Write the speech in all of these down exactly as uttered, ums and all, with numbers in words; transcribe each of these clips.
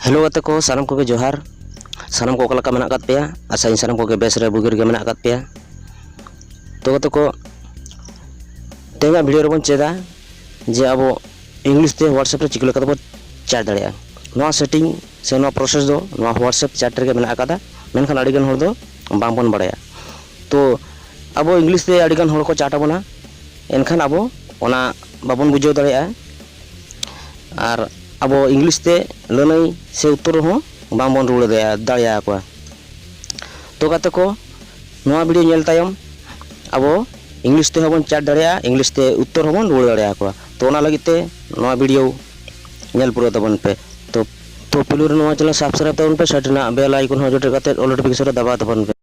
Hello ᱜᱟᱛᱮ ᱠᱚ, ᱥᱟᱱᱟᱢ ᱠᱚᱜᱮ ᱡᱚᱦᱟᱨ᱾ ᱥᱟᱱᱟᱢ ᱠᱚ ᱚᱠᱟ ᱞᱮᱠᱟ ᱢᱮᱱᱟᱜ ᱟᱠᱟᱫ ᱯᱮᱭᱟ? ᱟᱥᱟᱭᱟᱹᱧ ᱥᱟᱱᱟᱢ ᱠᱚᱜᱮ ᱵᱮᱥ ᱨᱮ ᱵᱩᱜᱤ ᱨᱮᱜᱮ ᱢᱮᱱᱟᱜ ᱟᱠᱟᱫ ᱯᱮᱭᱟ᱾ ᱛᱚ ᱜᱟᱛᱮ ᱠᱚ, ᱛᱮᱦᱮᱧᱟᱜ ᱵᱷᱤᱰᱤᱭᱳ ᱨᱮᱵᱚᱱ ᱪᱮᱫᱟ ᱡᱮ ᱟᱵᱚ ᱤᱝᱞᱤᱥ ᱛᱮ WhatsApp ᱨᱮ ᱪᱤᱠᱟᱹ ᱞᱮᱠᱟ ᱛᱮᱵᱚᱱ ᱪᱮᱴ ᱫᱟᱲᱮᱭᱟᱜᱼᱟ᱾ ᱱᱚᱣᱟ ᱥᱮᱴᱤᱝ ᱥᱮ ᱱᱚᱣᱟ ᱯᱨᱚᱥᱮᱥ ᱫᱚ ᱱᱚᱣᱟ WhatsApp ᱪᱮᱴ ᱨᱮᱜᱮ ᱢᱮᱱᱟᱜ ᱟᱠᱟᱫᱟ, ᱢᱮᱱᱠᱷᱟᱱ ᱟᱹᱰᱤᱜᱟᱱ ᱦᱚᱲ ᱫᱚ ᱵᱟᱝᱵᱚᱱ ᱵᱟᱲᱟᱭᱟ᱾ ᱛᱚ ᱟᱵᱚ ᱤᱝᱞᱤᱥ ᱛᱮ ᱟᱹᱰᱤᱜᱟᱱ ᱦᱚᱲ ᱠᱚ ᱪᱮᱴ ᱟᱵᱚᱱᱟ, ᱮᱱᱠᱷᱟᱱ ᱟᱵᱚ ᱚᱱᱟ ᱵᱟᱵᱚᱱ ᱵᱩᱡᱷᱟᱹᱣ ᱫᱟᱲᱮᱭᱟᱜᱼᱟ᱾ ᱟᱨ ᱟᱵᱚ ᱤᱝᱞᱤᱥ ᱛᱮ ᱞᱟᱹᱱᱟᱹᱭ ᱥᱮ ᱩᱛᱛᱚᱨ ᱦᱚᱸ ᱵᱟᱝᱵᱚᱱ ᱨᱩᱣᱟᱹᱲ ᱫᱟᱲᱮᱭᱟ-, ᱫᱟᱲᱮᱭᱟᱠᱚᱣᱟ᱾ ᱛᱚ ᱜᱟᱛᱮ ᱠᱚ, ᱱᱚᱣᱟ ᱵᱷᱤᱰᱤᱭᱳ ᱧᱮᱞ ᱛᱟᱭᱚᱢ ᱟᱵᱚ ᱤᱝᱞᱤᱥ ᱛᱮᱦᱚᱸ ᱵᱚᱱ ᱪᱮᱴ ᱫᱟᱲᱮᱭᱟᱜᱼᱟ, ᱤᱝᱞᱤᱥ ᱛᱮ ᱩᱛᱛᱚᱨ ᱦᱚᱸᱵᱚᱱ ᱨᱩᱣᱟᱹᱲ ᱫᱟᱲᱮᱭᱟᱠᱚᱣᱟ᱾ ᱛᱚ ᱚᱱᱟ ᱞᱟᱹᱜᱤᱫ ᱛᱮ ᱱᱚᱣᱟ ᱵᱷᱤᱰᱤᱭᱳ ᱧᱮᱞ ᱯᱩᱨᱟᱹᱣ ᱛᱟᱵᱚᱱ ᱯᱮ᱾ ᱛᱚ, ᱛᱚ ᱯᱩᱭᱞᱩ ᱨᱮ ᱱᱚᱣᱟ ᱪᱮᱱᱮᱞ ᱥᱟᱵᱥᱠᱨᱟᱭᱤᱵ ᱛᱟᱵᱚᱱ ᱯᱮ, ᱥᱟᱭᱤᱰ ᱨᱮᱱᱟᱜ ᱵᱮᱞ ᱟᱭᱠᱚᱱ ᱦᱚᱸ ᱡᱚᱴᱮᱫ ᱠᱟᱛᱮ ᱚᱞ ᱱᱳᱴᱤᱯᱷᱤᱠᱮᱥᱚᱱ ᱨᱮ ᱫᱟᱵᱟᱣ ᱛᱟᱵᱚᱱ ᱯᱮ᱾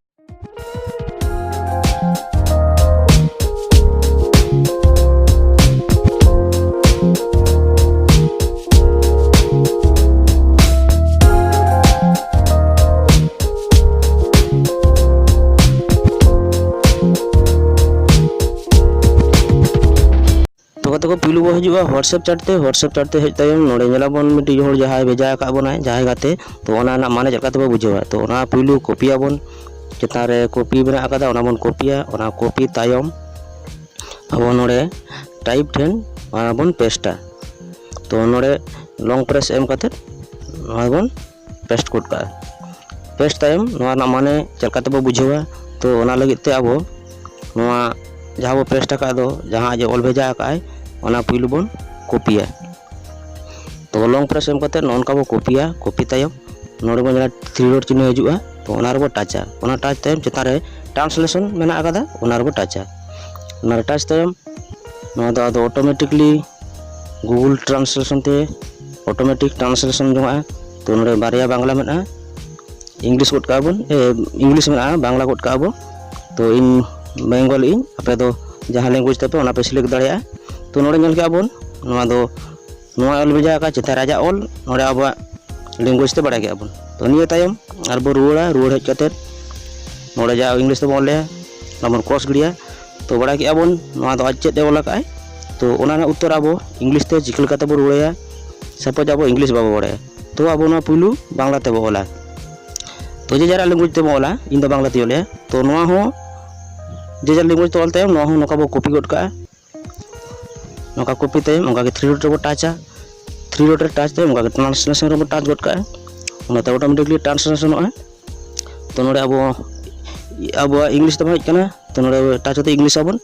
ᱛᱚ ᱜᱟᱛᱮ ᱠᱚ, ᱯᱩᱭᱞᱩ ᱵᱚ ᱦᱤᱡᱩᱜᱼᱟ WhatsApp ᱪᱮᱴ ᱛᱮ᱾ WhatsApp ᱪᱮᱴ ᱛᱮ ᱦᱮᱡ ᱛᱟᱭᱚᱢ ᱱᱚᱰᱮ ᱧᱮᱞᱟᱵᱚᱱ ᱢᱤᱫᱴᱤᱡ ᱦᱚᱲ ᱡᱟᱦᱟᱸᱭ ᱵᱷᱮᱡᱟ ᱟᱠᱟᱫ ᱵᱚᱱᱟᱭ, ᱡᱟᱦᱟᱸᱭ ᱜᱟᱛᱮ, ᱛᱚ ᱚᱱᱟ ᱨᱮᱱᱟᱜ ᱢᱟᱱᱮ ᱪᱮᱫ ᱞᱮᱠᱟ ᱛᱮᱵᱚ ᱵᱩᱡᱷᱟᱹᱣᱟ? ᱛᱚ ᱚᱱᱟ ᱯᱩᱭᱞᱩ ᱠᱚᱯᱤᱭᱟᱵᱚᱱ, ᱪᱮᱛᱟᱱ ᱨᱮ ᱠᱚᱯᱤ ᱢᱮᱱᱟᱜ ᱟᱠᱟᱫᱟ, ᱚᱱᱟ ᱵᱚᱱ ᱠᱚᱯᱤᱭᱟ᱾ ᱚᱱᱟ ᱠᱚᱯᱤ ᱛᱟᱭᱚᱢ ᱟᱵᱚ ᱱᱚᱰᱮ ᱴᱟᱭᱤᱯ ᱴᱷᱮᱱ ᱚᱱᱟ ᱵᱚᱱ ᱯᱮᱥᱴᱟ᱾ ᱛᱚ ᱱᱚᱰᱮ ᱞᱚᱝ ᱯᱨᱮᱥ ᱮᱢ ᱠᱟᱛᱮᱫ ᱱᱚᱣᱟ ᱵᱚᱱ ᱯᱮᱥᱴ ᱜᱚᱫ ᱠᱟᱜᱼᱟ᱾ ᱯᱮᱥᱴ ᱛᱟᱭᱚᱢ ᱱᱚᱣᱟ ᱨᱮᱱᱟᱜ ᱢᱟᱱᱮ ᱪᱮᱫ ᱞᱮᱠᱟ ᱛᱮᱵᱚ ᱵᱩᱡᱷᱟᱹᱣᱟ? ᱛᱚ ᱚᱱᱟ ᱞᱟᱹᱜᱤᱫ ᱛᱮ ᱟᱵᱚ ᱱᱚᱣᱟ ᱡᱟᱦᱟᱸ ᱵᱚ ᱯᱮᱥᱴ ᱟᱠᱟᱫ ᱫᱚ, ᱡᱟᱦᱟᱸ ᱟᱡ ᱮ ᱚᱞ ᱵᱷᱮᱡᱟ ᱟᱠᱟᱫ ᱟᱭ, ᱚᱱᱟ ᱯᱩᱭᱞᱩ ᱵᱚᱱ ᱠᱚᱯᱤᱭᱟ᱾ ᱛᱚ ᱞᱚᱝ ᱯᱨᱮᱥ ᱮᱢ ᱠᱟᱛᱮᱫ ᱱᱚᱜᱼᱚ ᱱᱚᱝᱠᱟ ᱵᱚ ᱠᱚᱯᱤᱭᱟ᱾ ᱠᱚᱯᱤ ᱛᱟᱭᱚᱢ ᱱᱚᱰᱮ ᱵᱚᱱ ᱧᱮᱞᱟ ᱛᱷᱨᱤ ᱰᱚᱴ ᱪᱤᱱᱦᱟᱹ ᱦᱤᱡᱩᱜᱼᱟ, ᱛᱚ ᱚᱱᱟ ᱨᱮᱵᱚ ᱴᱟᱪᱟ᱾ ᱚᱱᱟ ᱴᱟᱪ ᱛᱟᱭᱚᱢ ᱪᱮᱛᱟᱱ ᱨᱮ ᱴᱨᱟᱱᱥᱞᱮᱥᱚᱱ ᱢᱮᱱᱟᱜ ᱟᱠᱟᱫᱟ, ᱚᱱᱟ ᱨᱮᱵᱚ ᱴᱟᱪᱟ᱾ ᱚᱱᱟ ᱨᱮ ᱴᱟᱪ ᱛᱟᱭᱚᱢ ᱱᱚᱣᱟ ᱫᱚ ᱟᱫᱚ ᱚᱴᱳᱢᱮᱴᱤᱠᱞᱤ ᱜᱩᱜᱩᱞ ᱴᱨᱟᱱᱥᱞᱮᱥᱚᱱ ᱛᱮ ᱚᱴᱳᱢᱮᱴᱤᱠ ᱴᱨᱟᱱᱥᱞᱮᱥᱚᱱ ᱡᱚᱝᱟᱜᱼᱟ᱾ ᱛᱚ ᱱᱚᱰᱮ ᱵᱟᱨᱭᱟ ᱵᱟᱝᱞᱟ ᱢᱮᱱᱟᱜᱼᱟ, ᱤᱝᱞᱤᱥ ᱜᱚᱫ ᱠᱟᱜᱼᱟ ᱵᱚᱱ, ᱮ, ᱤᱝᱞᱤᱥ ᱢᱮᱱᱟᱜᱼᱟ, ᱵᱟᱝᱞᱟ ᱜᱚᱫ ᱠᱟᱜᱼᱟ ᱵᱚ᱾ ᱛᱚ ᱤᱧ ᱵᱮᱝᱜᱚᱞᱤ ᱤᱧ, ᱟᱯᱮ ᱫᱚ ᱡᱟᱦᱟᱸ ᱞᱮᱝᱜᱩᱭᱮᱡᱽ ᱛᱟᱯᱮ ᱚᱱᱟ ᱯᱮ ᱥᱤᱞᱮᱠᱴ ᱫᱟᱲᱮᱭᱟᱜᱼᱟ᱾ ᱛᱚ ᱱᱚᱰᱮ ᱧᱮᱞ ᱠᱮᱜᱼᱟ ᱵᱚᱱ, ᱱᱚᱣᱟ ᱫᱚ ᱱᱚᱣᱟ ᱚᱞ ᱵᱷᱮᱡᱟ ᱟᱠᱟᱫ, ᱪᱮᱛᱟᱱ ᱨᱮ ᱟᱡᱟᱜ ᱚᱞ, ᱱᱚᱰᱮ ᱟᱵᱚᱣᱟᱜ ᱞᱮᱝᱜᱩᱭᱮᱡᱽ ᱛᱮ ᱵᱟᱲᱟᱭ ᱠᱮᱜᱼᱟ ᱵᱚᱱ᱾ ᱛᱚ ᱱᱤᱭᱟᱹ ᱛᱟᱭᱚᱢ ᱟᱨᱵᱚ ᱨᱩᱣᱟᱹᱲᱟ, ᱨᱩᱣᱟᱹᱲ ᱦᱮᱡ ᱠᱟᱛᱮᱫ ᱱᱚᱰᱮ ᱡᱟ ᱤᱝᱞᱤᱥ ᱛᱮᱵᱚᱱ ᱚᱞ ᱞᱮᱜᱼᱟ, ᱚᱱᱟ ᱵᱚᱱ ᱠᱨᱚᱥ ᱜᱤᱰᱤᱭᱟ᱾ ᱛᱚ ᱵᱟᱲᱟᱭ ᱠᱮᱜᱼᱟ ᱵᱚᱱ ᱱᱚᱣᱟ ᱫᱚ ᱟᱡ ᱪᱮᱫ ᱮ ᱚᱞ ᱟᱠᱟᱫ ᱟᱭ᱾ ᱛᱚ ᱚᱱᱟ ᱨᱮᱱᱟᱜ ᱩᱛᱛᱚᱨ ᱟᱵᱚ ᱤᱝᱞᱤᱥ ᱛᱮ ᱪᱤᱠᱟᱹ ᱞᱮᱠᱟᱛᱮ ᱵᱚ ᱨᱩᱣᱟᱹᱲᱟᱭᱟ? ᱥᱟᱯᱳᱡᱽ ᱟᱵᱚ ᱤᱝᱞᱤᱥ ᱵᱟᱵᱚ ᱵᱟᱲᱟᱭᱟ, ᱛᱚ ᱟᱵᱚ ᱱᱚᱣᱟ ᱯᱩᱭᱞᱩ ᱵᱟᱝᱞᱟ ᱛᱮᱵᱚ ᱚᱞᱟ᱾ ᱛᱚ ᱡᱮ ᱡᱟᱨᱟᱜ language ᱛᱮᱵᱚ ᱚᱞᱟ, ᱤᱧ ᱫᱚ ᱵᱟᱝᱞᱟ ᱛᱮᱧ ᱚᱞᱮᱜᱼᱟ᱾ ᱛᱚ ᱱᱚᱣᱟ ᱦᱚᱸ ᱡᱮ ᱡᱟᱨ language ᱛᱮ ᱚᱞ ᱛᱟᱭᱚᱢ ᱱᱚᱣᱟ ᱦᱚᱸ ᱱᱚᱝᱠᱟ ᱵᱚ copy ᱜᱚᱫ ᱠᱟᱜᱼᱟ᱾ ᱱᱚᱝᱠᱟ copy ᱛᱟᱭᱚᱢ ᱚᱱᱠᱟ ᱜᱮ three dot ᱨᱮᱵᱚ touchᱟ᱾ Three dot ᱨᱮ touch ᱛᱟᱭᱚᱢ ᱚᱱᱠᱟ ᱜᱮ translation ᱨᱮᱵᱚ touch ᱜᱚᱫ ᱠᱟᱜᱼᱟ᱾ ᱚᱱᱟᱛᱮ automatically translationᱚᱜᱼᱟ᱾ ᱛᱚ ᱱᱚᱰᱮ ᱟᱵᱚ ᱟᱵᱚᱣᱟᱜ English ᱛᱮᱵᱚ ᱦᱮᱡ ᱠᱟᱱᱟ᱾ ᱛᱚ ᱱᱚᱰᱮ touch ᱠᱟᱛᱮ English ᱟᱵᱚᱱ᱾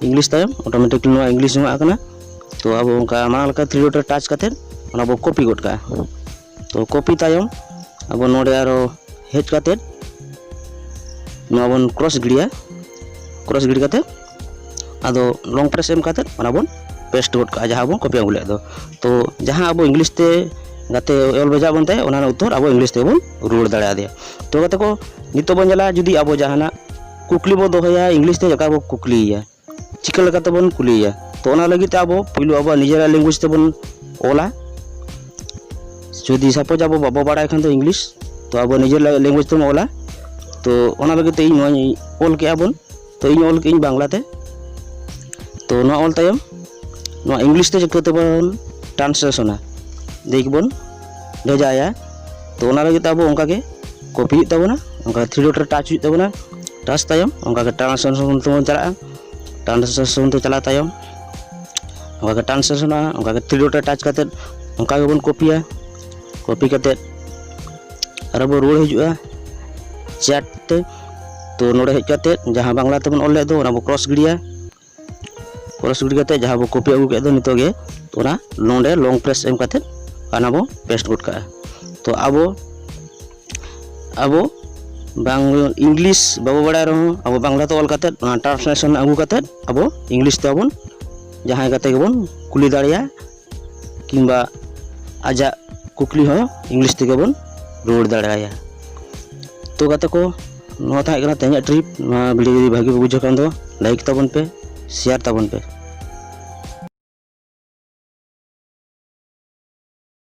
English ᱛᱟᱭᱚᱢ automatically ᱱᱚᱣᱟ English ᱦᱚᱸ ᱟᱠᱟᱱᱟ᱾ ᱛᱚ ᱟᱵᱚ ᱚᱱᱠᱟ ᱢᱟᱲᱟᱝ ᱞᱮᱠᱟ three dot ᱨᱮ touch ᱠᱟᱛᱮ ᱚᱱᱟ ᱵᱚ copy ᱜᱚᱫ ᱠᱟᱜᱼᱟ᱾ ᱛᱚ copy ᱛᱟᱭᱚᱢ ᱟᱵᱚ ᱱᱚᱰᱮ ᱟᱨᱚ ᱦᱮᱡ ᱠᱟᱛᱮ ᱱᱚᱣᱟ ᱵᱚᱱ cross ᱜᱤᱰᱤᱭᱟ᱾ Cross ᱜᱤᱰᱤ ᱠᱟᱛᱮ ᱟᱫᱚ long press ᱮᱢ ᱠᱟᱛᱮ ᱚᱱᱟ ᱵᱚᱱ paste ᱜᱚᱫ ᱠᱟᱜᱼᱟ, ᱡᱟᱦᱟᱸ ᱵᱚᱱ copy ᱟᱹᱜᱩ ᱞᱮᱫ ᱫᱚ᱾ ᱛᱚ ᱡᱟᱦᱟᱸ ᱟᱵᱚ English ᱛᱮ ᱜᱟᱛᱮ ᱚᱞ ᱵᱷᱮᱡᱟ ᱵᱚᱱ ᱛᱟᱦᱮᱸᱫ, ᱚᱱᱟ ᱨᱮᱱᱟᱜ ᱩᱛᱛᱚᱨ ᱟᱵᱚ English ᱛᱮᱵᱚᱱ ᱨᱩᱣᱟᱹᱲ ᱫᱟᱲᱮᱭᱟᱫᱮᱭᱟ᱾ ᱛᱚ ᱜᱟᱛᱮ ᱠᱚ, ᱱᱤᱛᱚᱜ ᱵᱚᱱ ᱧᱮᱞᱟ ᱡᱩᱫᱤ ᱟᱵᱚ ᱡᱟᱦᱟᱱᱟᱜ ᱠᱩᱠᱞᱤ ᱵᱚ ᱫᱚᱦᱚᱭᱟ English ᱛᱮ, ᱪᱮᱠᱟ ᱵᱚ ᱠᱩᱠᱞᱤᱭᱮᱭᱟ, ᱪᱤᱠᱟᱹ ᱞᱮᱠᱟ ᱛᱮᱵᱚᱱ ᱠᱩᱞᱤᱭᱮᱭᱟ᱾ ᱛᱚ ᱚᱱᱟ ᱞᱟᱹᱜᱤᱫ ᱛᱮ ᱟᱵᱚ ᱯᱩᱭᱞᱩ ᱟᱵᱚᱣᱟᱜ ᱱᱤᱡᱮᱨᱟᱜ language ᱛᱮᱵᱚᱱ ᱚᱞᱟ᱾ ᱡᱩᱫᱤ suppose ᱟᱵᱚ ᱵᱟᱵᱚ ᱵᱟᱲᱟᱭ ᱠᱷᱟᱱ ᱫᱚ English, ᱛᱚ ᱟᱵᱚ ᱱᱤᱡᱮᱨ language ᱛᱮᱵᱚᱱ ᱚᱞᱟ᱾ ᱛᱚ ᱚᱱᱟ ᱞᱟᱹᱜᱤᱫ ᱛᱮ ᱤᱧ ᱱᱚᱣᱟᱧ ᱚᱞ ᱠᱮᱜᱼᱟ ᱵᱚᱱ᱾ ᱛᱚ ᱤᱧ ᱚᱞ ᱠᱮᱜᱼᱟᱹᱧ ᱵᱟᱝᱞᱟ ᱛᱮ᱾ ᱛᱚ ᱱᱚᱣᱟ ᱚᱞ ᱛᱟᱭᱚᱢ ᱱᱚᱣᱟ English ᱛᱮ ᱪᱤᱠᱟᱹ ᱛᱮᱵᱚᱱ translationᱟ, ᱫᱮᱠᱷ ᱵᱚᱱ ᱵᱷᱮᱡᱟᱭᱟ᱾ ᱛᱚ ᱚᱱᱟ ᱞᱟᱹᱜᱤᱫ ᱛᱮ ᱟᱵᱚ ᱚᱱᱠᱟ ᱜᱮ copy ᱦᱩᱭᱩᱜ ᱛᱟᱵᱚᱱᱟ, ᱚᱱᱠᱟ three dot ᱨᱮ touch ᱦᱩᱭᱩᱜ ᱛᱟᱵᱚᱱᱟ᱾ Touch ᱛᱟᱭᱚᱢ ᱚᱱᱠᱟ ᱜᱮ translation ᱛᱮᱵᱚᱱ ᱪᱟᱞᱟᱜᱼᱟ᱾ Translation ᱛᱮ ᱪᱟᱞᱟᱣ ᱛᱟᱭᱚᱢ ᱚᱱᱠᱟ ᱜᱮ translationᱚᱜᱼᱟ, ᱚᱱᱠᱟ ᱜᱮ three dot ᱨᱮ touch ᱠᱟᱛᱮ ᱚᱱᱠᱟ ᱜᱮᱵᱚᱱ copyᱟ᱾ Copy ᱠᱟᱛᱮ ᱟᱨᱚ ᱵᱚ ᱨᱩᱣᱟᱹᱲ ᱦᱤᱡᱩᱜᱼᱟ chat ᱛᱮ᱾ ᱛᱚ ᱱᱚᱰᱮ ᱦᱮᱡ ᱠᱟᱛᱮ ᱡᱟᱦᱟᱸ ᱵᱟᱝᱞᱟ ᱛᱮᱵᱚᱱ ᱚᱞ ᱞᱮᱫ ᱫᱚ, ᱚᱱᱟ ᱵᱚ cross ᱜᱤᱰᱤᱭᱟ᱾ Cross ᱜᱤᱰᱤ ᱠᱟᱛᱮ ᱡᱟᱦᱟᱸ ᱵᱚ copy ᱟᱹᱜᱩ ᱠᱮᱫ ᱫᱚ, ᱱᱤᱛᱚᱜ ᱜᱮ ᱚᱱᱟ ᱱᱚᱰᱮ long press ᱮᱢ ᱠᱟᱛᱮ ᱚᱱᱟ ᱵᱚ paste ᱜᱚᱫ ᱠᱟᱜᱼᱟ᱾ ᱛᱚ ᱟᱵᱚ ᱟᱵᱚ ᱵᱟᱝ English ᱵᱟᱵᱚ ᱵᱟᱲᱟᱭ ᱨᱮᱦᱚᱸ, ᱟᱵᱚ ᱵᱟᱝᱞᱟ ᱛᱮ ᱚᱞ ᱠᱟᱛᱮ ᱚᱱᱟ translation ᱟᱹᱜᱩ ᱠᱟᱛᱮ ᱟᱵᱚ English ᱛᱮᱵᱚᱱ ᱡᱟᱦᱟᱸᱭ ᱜᱟᱛᱮ ᱜᱮᱵᱚᱱ ᱠᱩᱞᱤ ᱫᱟᱲᱮᱭᱟᱜᱼᱟ, ᱠᱤᱝᱵᱟ ᱟᱡᱟᱜ ᱠᱩᱠᱞᱤ ᱦᱚᱸ English ᱛᱮᱜᱮ ᱵᱚᱱ ᱨᱩᱣᱟᱹᱲ ᱫᱟᱲᱮᱭᱟᱭᱟ᱾ ᱛᱚ ᱜᱟᱛᱮ ᱠᱚ, ᱱᱚᱣᱟ ᱛᱟᱦᱮᱸ ᱠᱟᱱᱟ ᱛᱮᱦᱮᱧᱟᱜ trip᱾ ᱱᱚᱣᱟ video ᱡᱩᱫᱤ ᱵᱷᱟᱜᱮ ᱯᱮ ᱵᱩᱡᱷᱟᱹᱣ ᱠᱷᱟᱱ ᱫᱚ like ᱛᱟᱵᱚᱱ ᱯᱮ, share ᱛᱟᱵᱚᱱ ᱯᱮ᱾